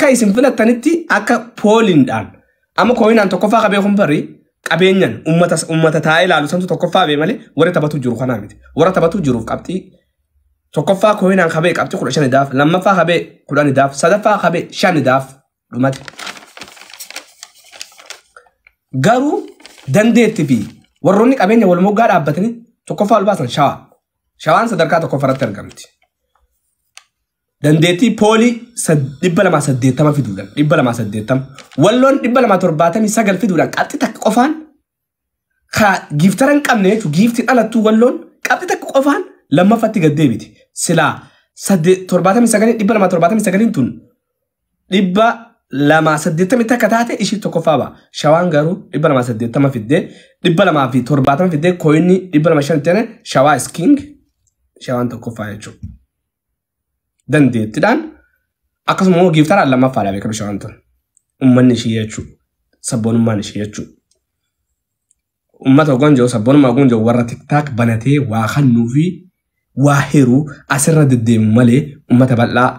Akka isin filattanitti akka pooliidhaan amma kooyinaan tokkoffaa qabee kun barri qabeenyaan uummata taa'ee ilaalu santu tokkoffaa bee malee warra taphatu jiru kanaa miti. Warra taphatu jiruuf qabxii tokkoffaa kooyinaan qabee qabxii 15 daaf, lammaffaa qabee 10 daaf, sadaffaa qabee 5 daaf dhumate. Garuu dandeettii fi warroonni qabeenya wal moggaa dhaabbatanii tokkoffaa ol baasan shawaa. Shawaan sadarkaa tokkoffaarratti argamti. Dandeettii poolii 280 fiduudhaan 280 walloon 279 fiduudhaan qabxii takka qofaan giiftara hin qabne jechuudha. Giiftii dhalattuu walloon qabxii takka qofaan lammaffatti gad deebiti. Silaa 79 279 tun 281 taate ishii tokkoffaa ba'a. Shawaan garuu 280 fiddee 270 fiddee kooyinni 250 shawaa is king shawaan tokkoffaa jechuudha. Dandeettiidhaan akkasuma immoo giiftaraan lammaffaadha beekamu shawaan tun. Uummanni ishii jechuudha. Sabboonummaan ishii jechuudha. Uummata ogon jiru sabboonummaa ogon jiru warra tiktaak banatee waa kannuu fi waa hiruu asirra deddeemu malee uummata bal'aa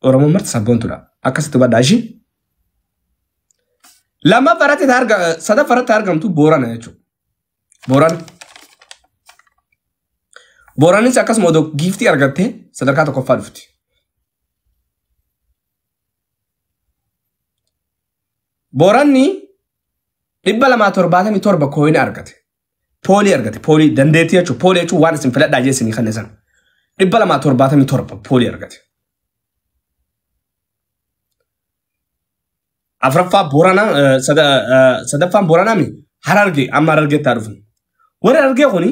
Oromoon marti sabboontudha. Akkasitti hubadhaa ishii. Lammaffaa irratti sadaffaa irratti argamtu Boorana jechuudha. Boorana. Booranis akkasuma odoo giiftii argattee sadarkaa tokkoffaa dhufti. Booranni 277 kooyina argate. Poolii argate. Poolii dandeettii jechuudha. Poolii jechuun waan isin filadhaa jeessinii kan isaan. 277 poolii argate. Afuraffaa Booranaa sadaffaan Booranaa mi Harargee amma Harargeetti haa dhufnu. Warri Harargee kuni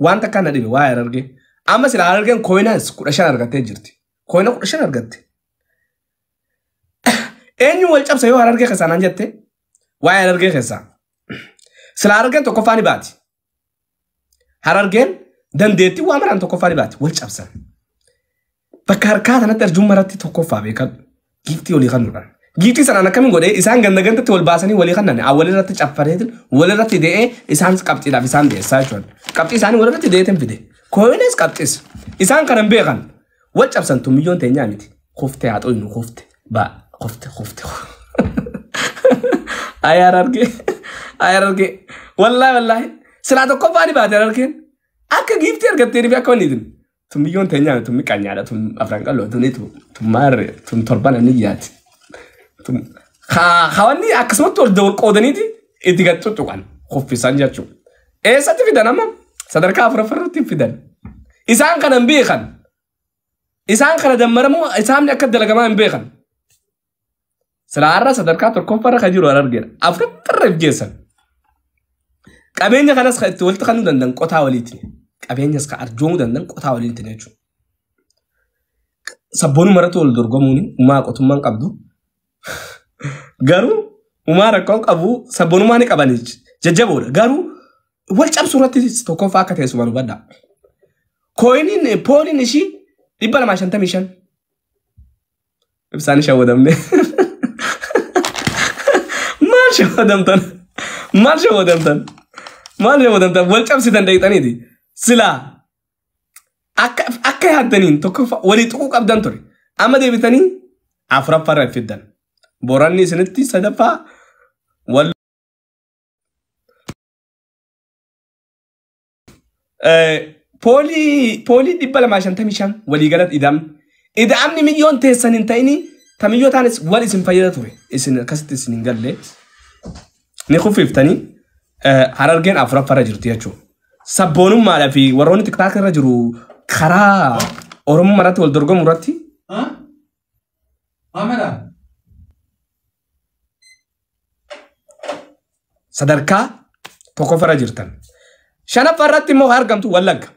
waan takka na dhibe waa'ee Harargee. Amma sila Harargeen kooyinaas 15 argattee jirti. Kooyina 15 argatte. Eenyu wal cabsa yoo Harargee keessaa naan jette waa'ee Harargee keessaa. Sila Harargeen tokkoffaa ni baati. Harargeen dandeettii waa maraan tokkoffaa ni baati wal cabsan. Bakka harkaa kanatti arjummaa irratti tokkoffaa beekan giiftii olii kan nudhan. Giiftii sanaan akkamiin godhee isaan ganda gandatti wal baasanii walii kannan walirratti caffareetiin walirratti de'ee isaan qabxiidhaaf isaan dhiyeessaa jechuudha. Qabxii isaanii walirratti de'eetiin fide. Kooyinis qabxiis. Isaan kana hin beekan. Wal cabsan tun miyyoon teenyaa miti. Kuftee haa xuyinu kufte. Ba kufte kufte. Ay Harargee. Ay Harargee. Wallaahi wallaahi. Silaa tokkoffaa ni baate Harargeen. Akka giiftii argattee fi akka wanni itin. Tun miyyoon teenyaa miti tun miqanyaadha tun afran qalloo tun tun maarre tun torban ni yaati. Hawanni akkasumatti wal qoodaniiti itti gad tuttuqan kuffisan jechuudha. Eessatti fidan amma sadarkaa afuraffaarratti fidan. Isaan kana hin beekan. Isaan kana dammaramuu isaan akka dalagamaa hin beekan. Silaa har'a sadarkaa tokkoffaarra kan jiru Harargeedha. Afuraffaarra if geessan. Qabeenya kanas kan itti walitti kennuu danda'an qotaa waliitiin. Qabeenyas kan arjoomuu danda'an qotaa waliitiin jechuudha. Sabboonuma irratti wal dorgomuun uumaa qotummaan qabdu. Garuu uumaa rakkoon qabu sabboonummaa ni qaban jajjaboodha. Garuu wal cabsuu irratti tokkoffaa akka ta'e suma hubadhaa. Kooyiniin pooliin ishii 255. Ibsaan shawwadamne. Maal shawwadamtan? Maal shawwadamtan? Maal shawwadamtan? Wal cabsitan dheeyxaniiti. Silaa akka yaaddaniin tokkoffaa walii tuquu qabdan ture. Amma deebitanii afuraffaarra fiddan. Booranni isinitti sadaffaa wal poolii 255 waliigalatti ida'amni. Ida'amni miyyoon teessan hin ta'ini tamiyyoo taanis wal isin fayyada ture. Isin akkasitti isin hin galle. Ni kuffiftanii Harargeen afuraffaarra jirti jechuudha. Sabboonummaadhaa fi warroonni tiktaak irra jiru karaa Oromummaa irratti wal dorgomu irratti sadarkaa tokkoffaarra jirtan. Shanaffaa irratti immoo argamtu Wallagga.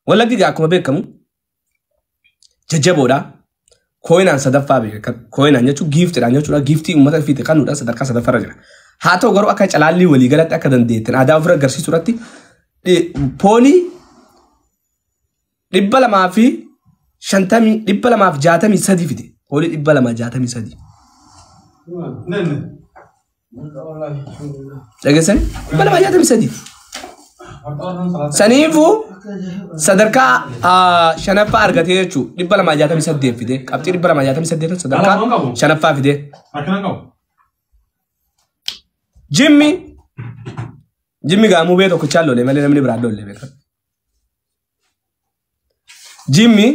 Wallaggi egaa akkuma beekamu jajjaboodha. Kooyinaan sadaffaa beekama. Kooyinaan jechuun giiftiidhaan jechuudha. Giiftii uummata fiite kanuudha sadarkaa sadaffaarra jira. Haa ta'u garuu akka calaallii waliigalatti akka dandeettan aadaa ofirra agarsiisuu irratti poolii 250 263 fide. Poolii 263. Dhageessanii 263. Saniifuu sadarkaa shanaffaa argatee jechuudha. 268 fide. Qabxii 268 sadarkaa shanaffaa fide. Jimmi Jimmi gaamuu bee tokkichaan lolee malee namni biraan lolee beeka. Jimmi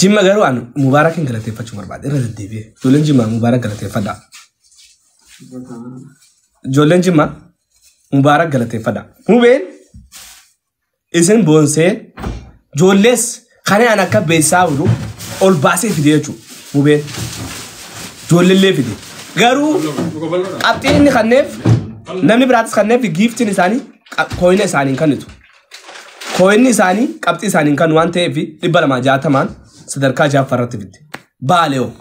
Jimma garuu an Mubaarakin galateeffachuu barbaade irra deddeebi'ee. Ijoolleen Jimmaa Mubaarak galateeffadha. Ijoolleen Jimmaa Mubaarak galateeffadha. Mubeen isin boonsee ijoollees kan an akka beesaa jiru ol baasee fide jechuudha. Mubeen ijoolleellee fide. Garuu qabxiin inni kanneef namni biraatis kanneef giiftiin isaanii kooyina isaanii hin kennitu. Kooyinni isaanii qabxii isaanii hin kennu waan ta'eef 260 sadarkaa ja'affaa irratti fidde. Baalee hoo?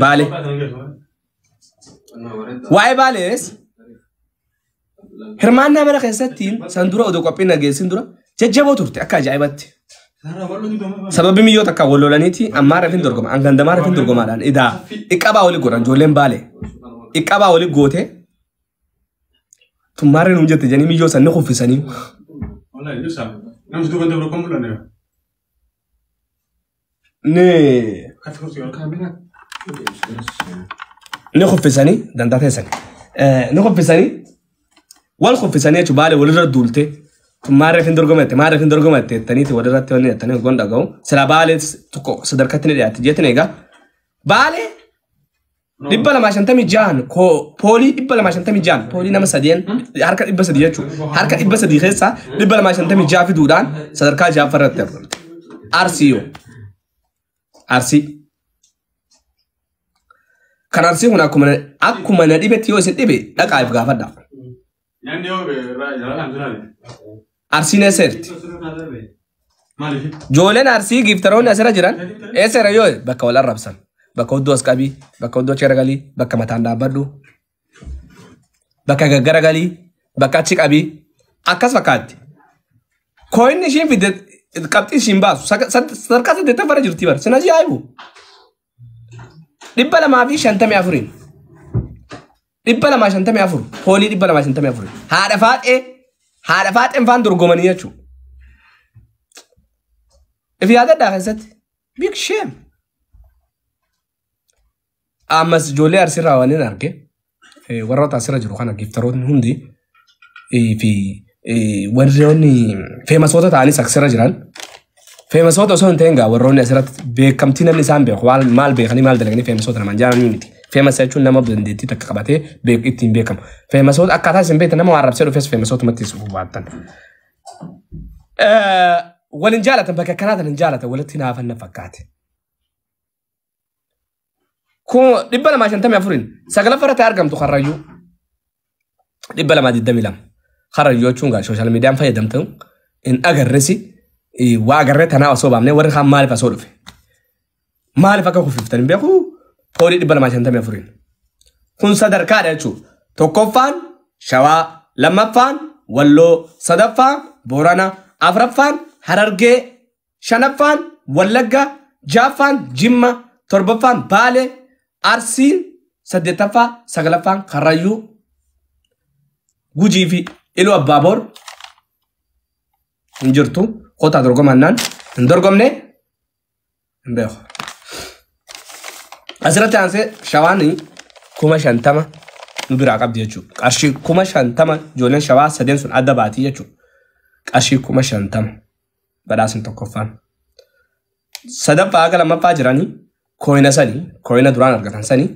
Baalee. Waa'ee Baalees hirmaannaa mana keessatti san dura odoo qophiin dhageessin dura jajjaboo turte akka ajaa'ibatti. Sababi miyyoota akka wal lolaniiti ammaa rafin dorgoma hangandamaa rafin dorgomaadhaan idaa iqqabaa wali godhan ijoolleen Baalee. Iqqabaa wali goote tummaarri nuun jette jedhanii miyyoo san ni kuffisanii. Ni kuffisanii dantaa teessanii. Ni kuffisanii wal kuffisanii jechuun Baalee walirra duulte maarreef hin dorgomatte maarreef hin dorgomatte jettaniiti walirratti wanni jettanii goon dhaga'u. Sila Baalee tokko sadarkatti ni dhiyaatti jettin egaa. Baalee 256 poolii 256 poolii nama sadeen harka 300 jechuudha. Harka 300 keessaa 256 fiduudhaan sadarkaa ja'affaa irratti argamte. Arsii yoo. Arsii. Kan Arsii kun akkuma na dhibetti yoo isin dhibe dhaqaa if gaafadha. Arsiin eessa jirti? Ijoolleen Arsii giiftaroonni asirra jiran eessa jira yoo bakka wal arrabsan. Bakka hudduu as qabii, bakka hudduu achi garagalii, bakka mataan dhaabbadhu, bakka gaggaragalii, bakka achi qabii, akkas fakkaatti. Kooyinni ishiin fidde qabxii ishiin baasu sadarkaa saddeettaffaa jirti bara. Sin ajaa'ibu. 254. 254. Poolii 254. Haadha faaxee haadha faaxeen faan dorgomanii jechuudha. If yaadadhaa keessatti. Big shame. Ammas ijoollee Arsiirraa waan hin arge warroota asirra jiru kana giftaroonni hundi fi warroonni feemasoota ta'anis asirra jiran. Feemasoota osoo hin ta'in gaa warroonni asirratti beekamtii namni isaan beeku maal beekanii maal dalaganii feemasoota namaan jaalanii miti. Feemas jechuun nama dandeettii takka qabatee ittiin beekamu. Feemasoota akkaataa isin beektan nama waan arrabsee dhufes feemasootumatti isin hubaattan. Walin jaalatan bakka akkanaa tan hin jaalatan walitti naafan na fakkaate. Kun 254 sagalaffaa irratti argamtu Karrayyuu 222. Karrayyuu jechuun gaa sooshaal miidiyaan fayyadamtan hin agarresi waa agarree tanaa osoo baafnee warri kaan maaliif asoo dhufe? Maaliif akka kuffiftan hin beeku poolii 254. Kun sadarkaadha jechuudha. Tokkoffaan Shawaa, lammaffaan Walloo, sadaffaan Boorana, afuraffaan Harargee, shanaffaan Wallagga, ja'affaan Jimma, torbaffaan Baalee, Arsiin saddeettaffaa, sagalaffaan Karrayyuu, Gujii fi Iluu Abbaaboor hin jirtu. Kottaa dorgomannaan hin dorgomne hin beeku. Asirratti aansee Shawaan 50,000 nu biraa qabdi jechuudha. Qarshii 50,000 ijoolleen Shawaa sadeen sun adda baatii jechuudha. Qarshii 50,000 badhaasni tokkoffaan. Sadaffaa haga lammaffaa jiranii kooyina sanii kooyina duraan argatan sanii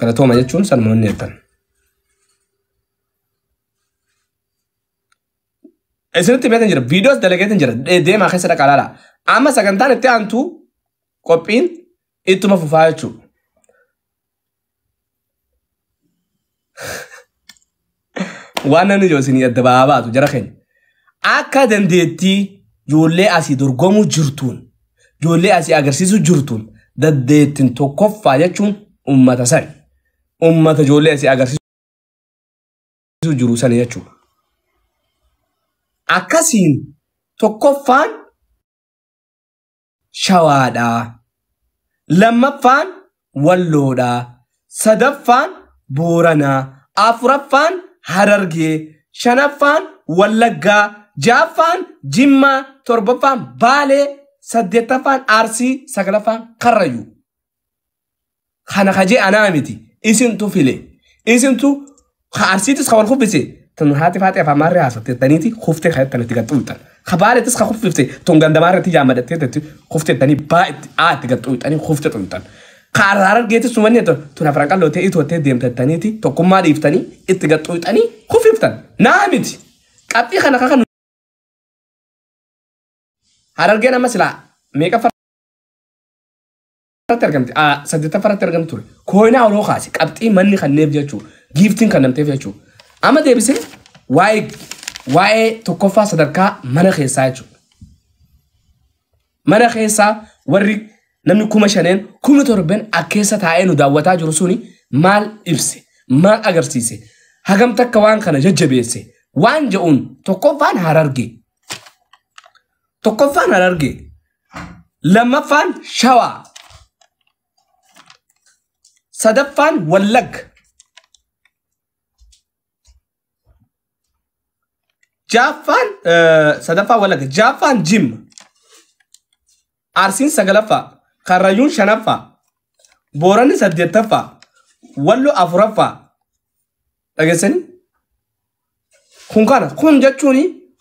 galatooma jechuun sanuma inni jettan. Isinitti beekan jira viidiyoos dalageetan jira deemaa keessa dhaqaa ilaalaa. Amma sagantaan itti aantu qophiin ittuma fufaa jechuudha. Waan namni jiru isinii adda ba'aa baatu jara keenya. Akka dandeettii ijoollee asii dorgomuu jirtuun ijoollee asii agarsiisuu jirtuun dandeettiin tokkoffaa jechuun uummata sani. Uummata ijoollee asii agarsiisuu jiru sani jechuudha. Akkasiin tokkoffaan Shawaadha. Lammaffaan Walloodha. Sadaffaan Booranaa. Afuraffaan Harargee, shanaffaan Wallaggaa, ja'affaan Jimmaa, torbaffaan Baalee, saddeettaffaan Arsii, sagalaffaan Karrayyuu. Kana kajee anaa miti. Isintu file. Isintu ka Arsiitis ka wal kuffise. Tun haati faatee afaan maarree haasoftettaniiti kuftee ka jettan itti gaxxuuxan. Ka Baaleetis ka kuffifte tun gandamaarratti jaamadhattee kuftettanii baa itti aa itti gaxxuuxanii kufte xuuxan. Ka Harargeetis tun wanni tun afran qallootee itoottee deemtettaniiti tokkummaa dhiiftanii itti gaxxuuxanii kuffiftan. Naa miti. Qabxii kana kan Harargeen amma silaa meeqa farratti argamti? Saddeettaffaa irratti argamti ture. Kooyinaa oloo kaase qabxii manni kanneef jechuudha. Giiftiin kannamteef jechuudha. Amma deebisee waa'ee tokkoffaa sadarkaa mana keessaa jechuudha. Mana keessaa warri namni 5,000 7,000 akkeessa taa'ee nu daawwataa jiru suni maal ibse? Maal agarsiise? Hagam takka waan kana jajjabeesse? Waan jedhuun tokkoffaan Harargee. Tokkoffaan Harargee. Lammaffaan Shawaa. Sadaffaan Wallagga. Ja'affaan sadaffaan Wallagga. Ja'affaan Jimma. Arsiin sagalaffaa. Karrayyuun shanaffaa. Booranni saddeettaffaa. Wallo afuraffaa. Dhageessanii? Kun kana. Kun jechuun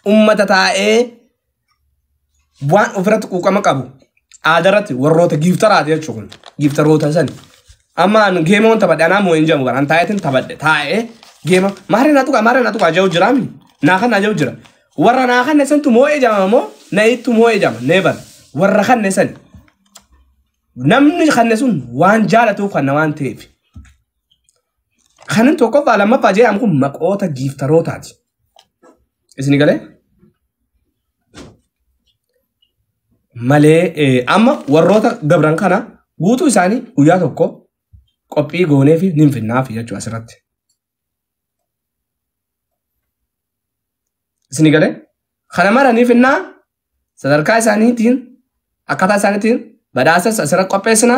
uummata taa'ee waan ofirratti quuqama qabu. Aadarratti warroota giiftaraati jechuun. Giiftaroota sani. Amma an geema waan taphadhe anaa moo hin jedhamu bara. An taa'eetiin taphadhe taa'ee geema maarree naa tuqaa jedhu jiraami. Naa kan naa jedhu jira. Warra naa kan santu moo'ee jedhama moo na ittu moo'ee jedhama neebar. Warra kan sani. Namni kan sun waan jaalatuuf kan waan ta'eef. Kanin tokkoffaa lammaffaa jedhamu kun maqoota giiftarootaati. Isin galee? Malee amma warroota dabran kana guutuu isaanii guyyaa tokko qophii goonee fi ni finnaaf jechuudha asirratti. Isin galee? Kana mara ni finnaa sadarkaa isaaniitiin akkaataa isaaniitiin badhaasas asirratti qopheessina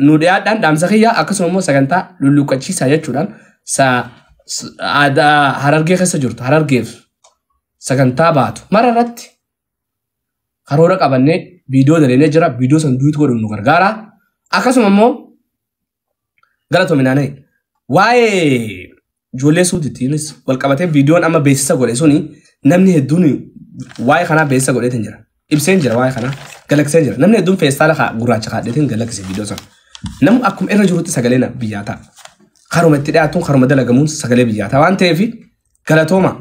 nu dhiyaadhaan dhaamsa kiyyaa akkasuma immoo sagantaa lulluqqachiisaa jechuudhaan aadaa Harargee keessa jirtu Harargeef sagantaa baatu mara irratti karoora qabannee viidiyoo daleenee jira viidiyoo san duutu godhuun nu gargaara akkasuma immoo galatoominaanee waa'ee ijoollee suutittiinis wal qabatee viidiyoon amma beeksisa godhe suni namni hedduun waa'ee kanaa beeksisa godheetiin jira. Ibseen jira waa'ee kanaa galakseen jira. Namni hedduun feestaala gurraacha kaadheetiin galaksee viidiyoo sana. Namni akkuma irra jirutti sagalee biyyaa ta'a. Karuma itti dhiyaatuun karuma dalagamuun sagalee biyyaa ta'a waan ta'eef galatooma.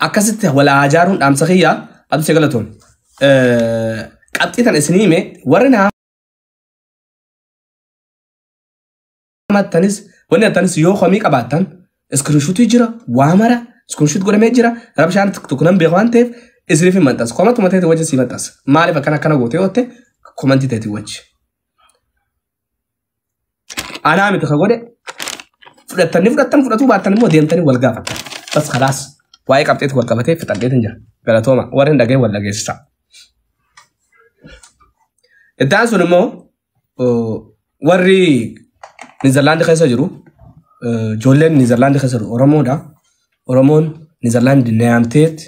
Akkasitti wal ijaaruun dhaamsa kiyyaa adusee galatooma. Qabxii tan isinii hime warri naa hammatanis wanni hattanis yoo komii qabaattan iskirinshuutii jira waa mara iskirinshuut godhamee jira rabshaan tokko nan beeku waan ta'eef isiniif hin maxxansu. Komatuma ta'e wajji sii maxxansa. Maaliif akkana akkana gootee ootte komantii ta'e wajji. Anaa miti ka godhe fudhattanii fudhattan fudhatuu baattan immoo deemtanii wal gaafattan. Bas khalaas waa'ee qabxeetti wal qabatee fixadheetin jira. Galatooma warri hin dhageen wal dhageessisa. Itti aansuun immoo warri Niizerlaandii keessa jiru ijoolleen Niizerlaandii keessa jiru Oromoodha. Oromoon Niizerlaandii nayaamteet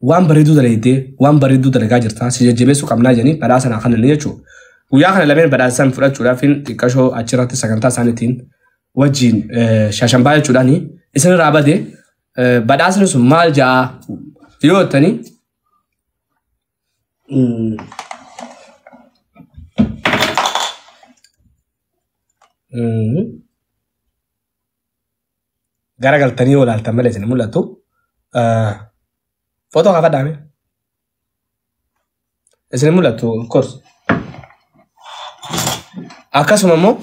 waan bareedduu dalaydee waan bareedduu dalagaa jirta si jajjabeessuu qabnaa jedhanii badhaasa naa kennan jechuudha. Guyyaa kana lameen badhaasa san fudhachuudhaaf xiqqashoo achirratti sagantaa isaaniitiin wajjin shaashambaa jechuudhaan isin irraa bade badhaasni sun maal ja'a yoo jettanii garagaltanii yoo ilaaltan malee isin mul'atu. Footoo kaafadhaame. Isin mul'atu of course. Akkasuma immoo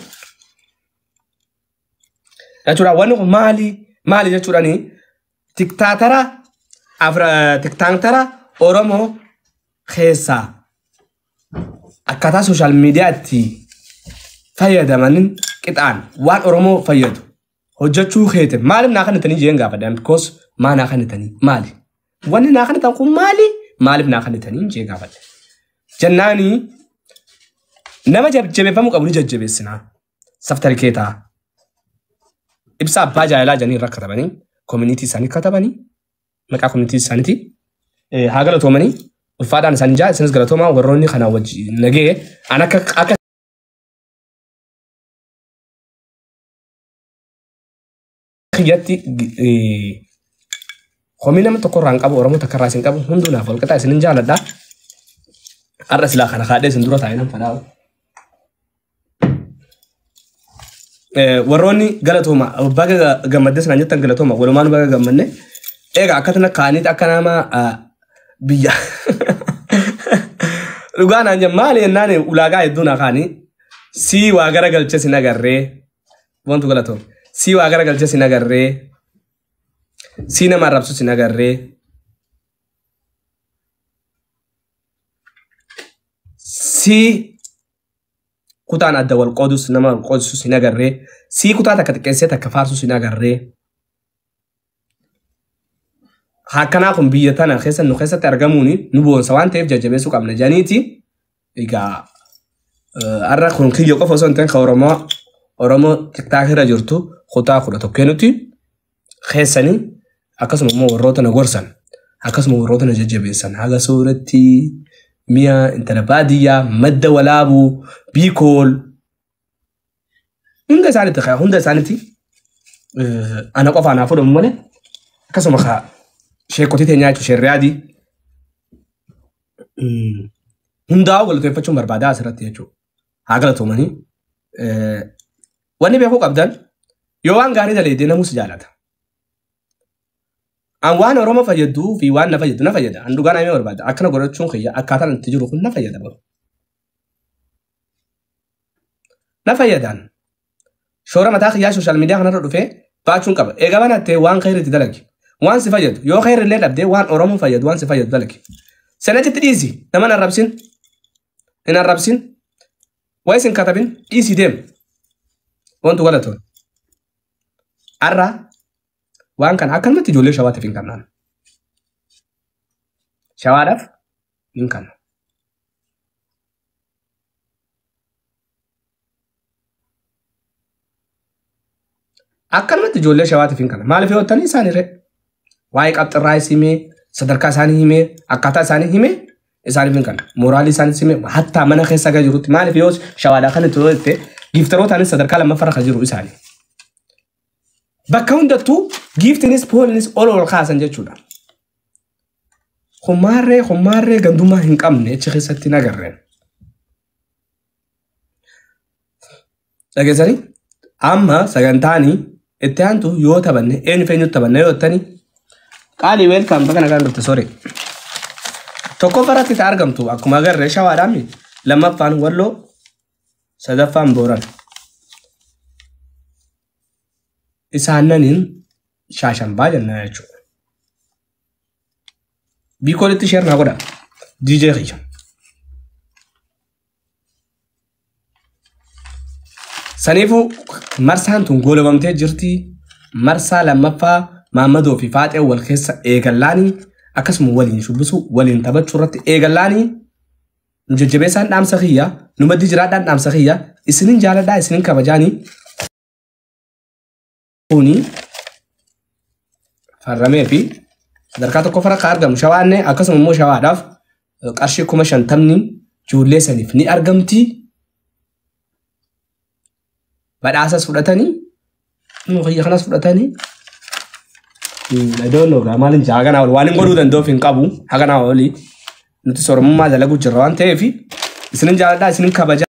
jechuudha wanni kun maali maali jechuudhaani tiktaatara tiktaantara Oromoo keessaa akkaataa sooshaal miidiyaatti fayyadamaniin qixaan waan Oromoo fayyadu hojjechuu keete maaliif naa kennitanii jeen gaafadhaan because maa naa kennitanii maali wanni naa kennitan kun maali maaliif naa kennitanii jeen gaafadhe jennaanii nama jajjabeeffamuu qabu ni jajjabeessinaa saftarikeetaa Ibsaa abbaa jaalalaa jedhanii irra katabanii koominiitii isaanii katabanii maqaa koominiitii isaaniiti. Haa galatoomanii ulfaadhaan isaanii jaa isinis galatoomaa warroonni kana wajjin nagee an akka kiyyatti komii nama tokko irraa hin qabu Oromoo takka irraa isin qabu hunduu naaf wal qixaa isinin jaaladha. Har'a silaa kana kaadhee isin dura taa'ee nan fadhaa. Warroonni galatooma baga gammadde sanaan jettan galatooma walumaan baga gammanne egaa akkatana kaaniit akka nama biyya dhugaa naan jedhan maali jennaan ulaagaa hedduu naa kaanii sii waa gara galche sin agarree wantu galatooma sii waa gara galche sin agarree sii nama arrabsu sin agarree sii kutaan adda wal qoodus nama wal qoodsus hin agarree sii kutaa takka xiqqeessee takka faarsus hin agarree akkanaa kun biyya tana keessa nu keessatti argamuun nu boonsa waan ta'eef jajjabeessuu qabna janiiti. Egaa har'a kun kiyya qofa osoo hin ta'in kan Oromoo tiktaak irra jirtu kutaa 11 nuti keessanii akkasuma immoo warroota na gorsan akkasuma warroota na jajjabeessan haga suuratti mi'a intala baadiyyaa madda walaabuu biikool hunda isaaniitti hunda isaaniitti ana qofa anaaf fudhamu malee akkasuma kaa sheekotii teenyaa jechuun sheerriyaadii hundaa'u galateeffachuun barbaadaa asirratti jechuudha. Haa galatoomanii wanni beekuu qabdan yoo waan gaarii dalaydee namus jaalata. An waan Oromoo fayyaduu fi waan na fayyadu na fayyada. An dhugaa nama barbaada. Akkana godhachuun kiyya akkaataan itti jiru kun na fayyada baru. Na fayyadaan. Shoora mataa kiyyaa sooshaal miidiyaa kanarra dhufee baachuun qaba. Egaa banattee waan khayri itti dalagi. Waan si fayyadu yoo khayri illee dhabdee waan Oromoo fayyadu waan si fayyadu dalagi. Sanachitti dhiisi nama hin arrabsin. Hin arrabsin. Waa isin katabin dhiisi deem. Wantu galatoon. Har'a waan kana akkanumatti ijoollee shawaatiif hin kennaan. Shawaadhaaf hin kennu. Akkanumatti ijoollee shawaatiif hin kennu. Maaliif yoo ta'an isaanii ree? Waa'ee qabxirraa himee, sadarkaa isaanii himee, akkaataa isaanii himee isaaniif hin kennu. Mooraalii isaanii himee, hattaa mana keessa akka jirutti maaliif yoo shawaadhaa kan itti yoo ta'e giiftarootaanis sadarkaa lammaffaarra kan jiru isaanii. Bakka hundattuu giiftinis poolinis ol ol kaasan jechuudha. Hummaarree gandummaa hin qabne achi keessatti hin agarreen. Dhageessanii amma sagantaanii itti aantu yoo taphanne eenyu feenyutti taphanne yoo jettanii qaalii weelkaam bakka nagaan dhufte sore. Tokkoffaa irratti ta argamtu akkuma agarree shawaadhaan lammaffaan walloo sadaffaan booran. Isaananiin shaashambaa jennaa jechuudha. Biikoolitti sheer naa godha. DJ kiyya. Saniifuu marsaan tun goolabamtee jirti. Marsaa lammaffaa Maammadoo fi Faaxee wal keessa eegallaanii akkasuma waliin shubbisuu waliin taphachuu irratti eegallaanii nu jajjabeessaan dhaamsa kiyya nu maddii jiraadhaan dhaamsa kiyya isinin jaaladhaa isinin kabajaanii kuni farramee fi sadarkaa tokko farra argamu shawaanne akkasuma immoo shawaadhaaf qarshii 50,000 ijoollee saniif ni argamti. Badhaasas fudhatanii nu kiyya kanas fudhatanii I don't know maaliin jaa haganaa ol waan hin godhuu danda'uuf hin qabu haganaa olii nuti soromummaa dalaguu jirra waan ta'eef isinin jaaladhaa isinin kabajaa.